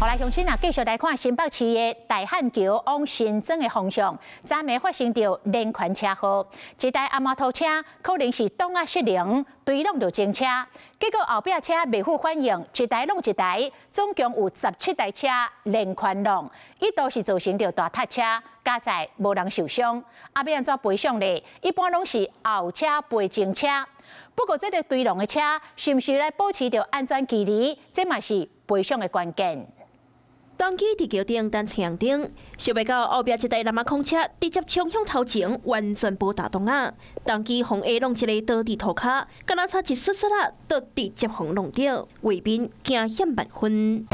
好來，鄉親啊，繼續來看新北市的大漢橋往新莊的方向，昨暝發生著連環車禍，一台阿摩托車可能是擋仔失靈，追挵著前車，結果後壁車袂赴反應，一台挵一台，總共有17台車連環挵，一度是造成著大塞車，佳哉無人受傷。啊，欲按怎賠償咧？一般攏是後車賠前車，不過這个追挵的車是毋是來保持著安全距離，這嘛是賠償的關鍵。當機佇橋頂等青紅燈，想袂到後壁一台南亞礦車直接衝向頭前，完全無踏擋仔。當機予下挵一个倒佇塗跤，敢若差一絲絲仔，就直接予挵著，畫面驚險萬分。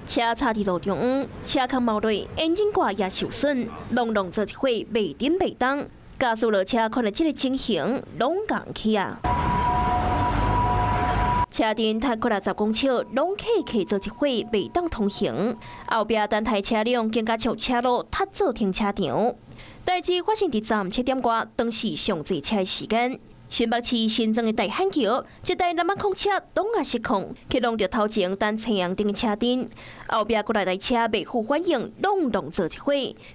車插佇路中央，車空冒落，引擎蓋也受損，挵挵做一伙袂振袂動。駕駛落車看著這个情形，攏仝去啊！車陣踢過來10公尺，攏客客做一伙，袂當通行。後壁單台車輛更加笑車路踢做停車場。代誌發生佇昨暗7點外，當時上濟車的時間。新北市新莊的大漢橋，一台南亞礦車擋仔失控，去挵著頭前等青紅燈的車陣，後壁過來台車袂赴反應，攏挵做一伙，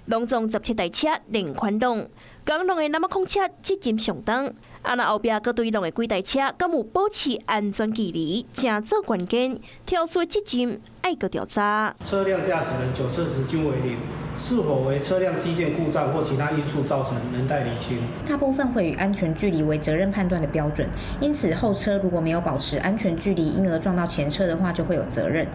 攏總17台車連環挵。仝挵的南亞礦車責任上重，啊若後壁閣追挵的幾台車，敢有保持安全距離，誠做關鍵，肇事責任愛閣調查。車輛駕駛人酒測值均為零，是否為車輛機件故障或其他因素造成，仍待釐清。大部分會以安全距離為責任判斷的標準，因此後車如果沒有保持安全距離，因而撞到前車的話，就會有責任，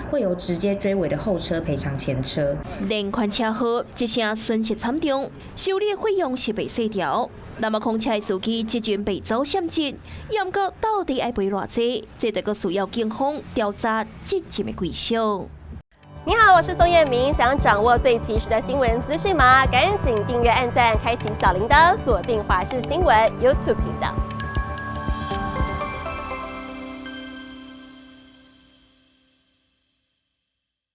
會由直接追尾的後車賠償前車。連環車禍，這聲損失慘重，修理費用是袂細條。那麼礦車的司機這陣被走險職，毋過到底愛賠偌濟？這得閣需要警方調查責任的歸屬。你好，我是宋燕明，想掌握最及時的新聞資訊嗎？趕緊訂閱、按讚、開啟小鈴鐺，鎖定華視新聞 YouTube 頻道。